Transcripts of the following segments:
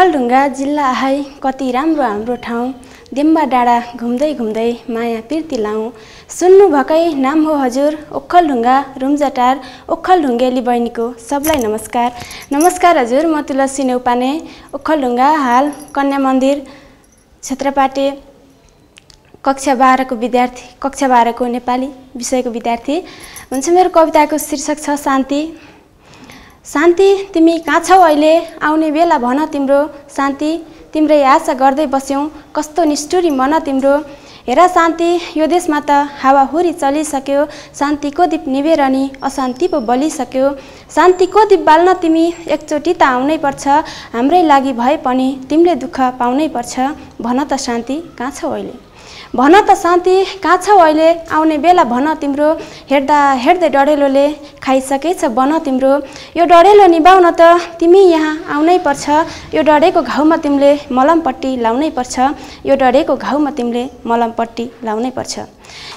ओखलढुङ्गा जिल्ला आहाई कति राम्रो हाम्रो ठाउँ। देम्बा डाँडा घुम्दै घुम्दै माया पिर्ती लाउँ। सुन्नु भकै नाम हो हजुर ओखलढुङ्गा रुम्जाटार ओखलढुङ्गेली बहिनीको सबलाई नमस्कार। नमस्कार हजुर, म तुलसी नेउपाने ओखलढुङ्गा हाल कन्या मन्दिर क्षेत्रपाटे कक्षा 12 को विद्यार्थी, कक्षा 12 को नेपाली विषयको विद्यार्थी हुन्छ। मेरो कविताको शीर्षक छ शान्ति। शान्ति तिमी कहाँ छौ अहिले, आउने बेला भन तिम्रो शान्ति। तिम्रै आशा गर्दै बस्यौँ, कस्तो निष्ठुरी मन तिम्रो। हेर शान्ति, यो देशमा त हावाहुरी चलिसक्यो। शान्तिको दीप निभेर नि अशान्ति पो बलिसक्यो। शान्तिको दीप बाल्न तिमी एकचोटि त आउनै पर्छ। हाम्रै लागि भए पनि तिमीले दुःख पाउनै पर्छ। भन त शान्ति कहाँ छौ अहिले, भन त शान्ति कहाँ छौ अहिले, आउने बेला भन तिम्रो। हेर्दा हेर्दै डढेलोले खाइसकेछ बन तिम्रो। यो डढेलो निभाउन त तिमी यहाँ आउनै पर्छ। यो डढेको घाउमा तिमीले मलमपट्टी लाउनै पर्छ। यो डढेको घाउमा तिमीले मलमपट्टी लाउनै पर्छ।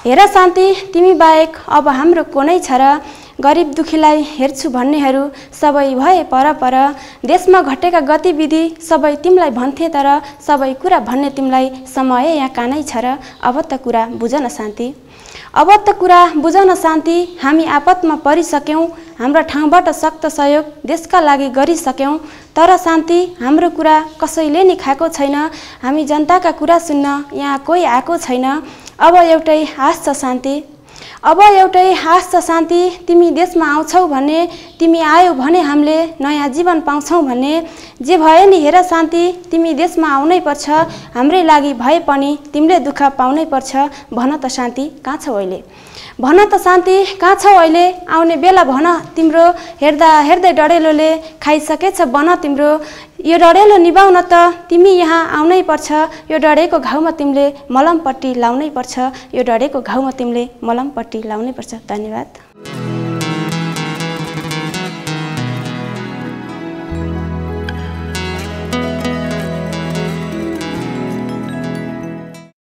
हेर शान्ति, तिमी बाहेक अब हाम्रो को नै छ र। गरिब दुखीलाई हेर्छु भन्नेहरू सबै भए पर पर। देशमा घटेका गतिविधि सबै तिमीलाई भन्थे, तर सबै कुरा भन्ने तिमीलाई समय यहाँ कानै छ र। अब त कुरा बुझ न शान्ति, अब त कुरा बुझ न शान्ति। हामी आपतमा परिसक्यौँ, हाम्रो ठाउँबाट सक्त सहयोग देशका लागि गरिसक्यौँ। तर शान्ति, हाम्रो कुरा कसैले नि खाएको छैन। हामी जनताका कुरा सुन्न यहाँ कोही आएको छैन। अब एउटै आश छ शान्ति, अब एउटै आश छ शान्ति। तिमी देशमा आउँछौ भन्ने, तिमी आयौ भने हामीले नयाँ जीवन पाउँछौ भन्ने। जे भए नि हेर शान्ति, तिमी देशमा आउनै पर्छ। हाम्रै लागि भए पनि तिमीले दुःख पाउनै पर्छ। भन त शान्ति कहाँ छौ अहिले, भन त शान्ति कहाँ छौ अहिले, आउने बेला भन तिम्रो। हेर्दा हेर्दै डढेलोले खाइसकेछ बन तिम्रो। यो डढेलो निभाउन त तिमी यहाँ आउनै पर्छ। यो डढेको घाउमा तिमीले मलमपट्टी लाउनै पर्छ। यो डढेको घाउमा तिमीले मलमपट्टी लाउनै पर्छ। धन्यवाद।